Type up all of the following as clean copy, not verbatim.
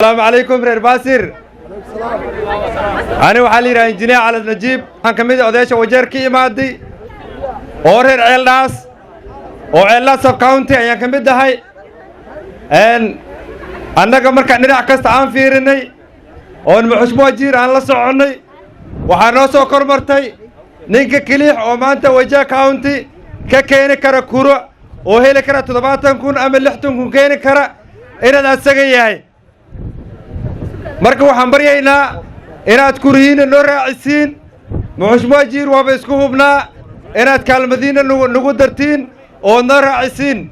Asalaamu calaykum, reer Baasir. Ani waxaa la yidhaha Injineer Calad Najiib. Waxaan ka mid ah odayaasha Wajeer ka imaaday oo reer Ceeldhaas oo Ceeldhaas sub county ayaan ka mid ahay. Annaga markaan dhinac kasta aan fiirinay oon Muxushmuwa Jiir aan la soconnay, waxaa noo soo kor martay ninka keliix oo maanta Wajeer County ka keeni kara kuro oo heli kara 70,000 ama 60,000 keeni kara inaad asaga yahay. Marka waxaan baryaynaa inaad kurihiinna noo raacisiin. Muxushmuwa Jiir waaba isku hubnaa inaad kaalmadiinna nagu dartiin ood noo raacisiin.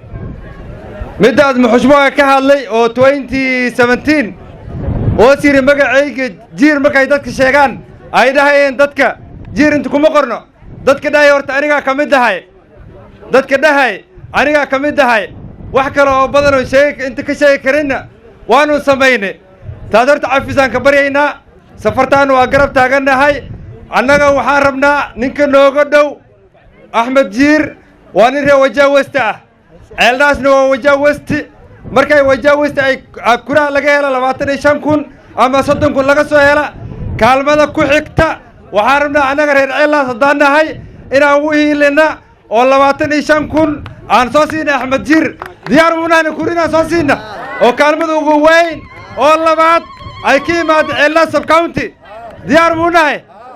Middaas muxushmuga ka hadlay oo 2017 oos yidhi magacayga Jiir markay dadka sheegaan ay dhahayeen dadka Jiir inta kuma qorno. Dadka dhahay horta anigaa ka mid ahay. Dadka dhahay anigaa ka mid ahay. Wax kale oo badan oo sheegi inta ka sheegi karinna waanu samaynay. Taas horta cafisaan ka baryaynaa. Safartaanna waa garab taagannahay. Annaga waxaan rabnaa ninka nooga dhow Axmed Jiir waa nin reer Wajeer West ah, Ceeldhaasna waa Wajeer West. Markay Wajeer West ay kuraha laga hela 25,000 ama 30,000 laga soo hela, kaalmada ku xigta waxaan rabnaa annaga reer Ceeldhaas haddaan nahay inaan ugu hiilina oo 25,000 aan soo siina Axmed Jiir. Diyaar munahna kur inaan soo siina oo kaalmada ugu weyn oo labaad ay ka imaado Ceeldhaas sub county? Diyaar muu nahay?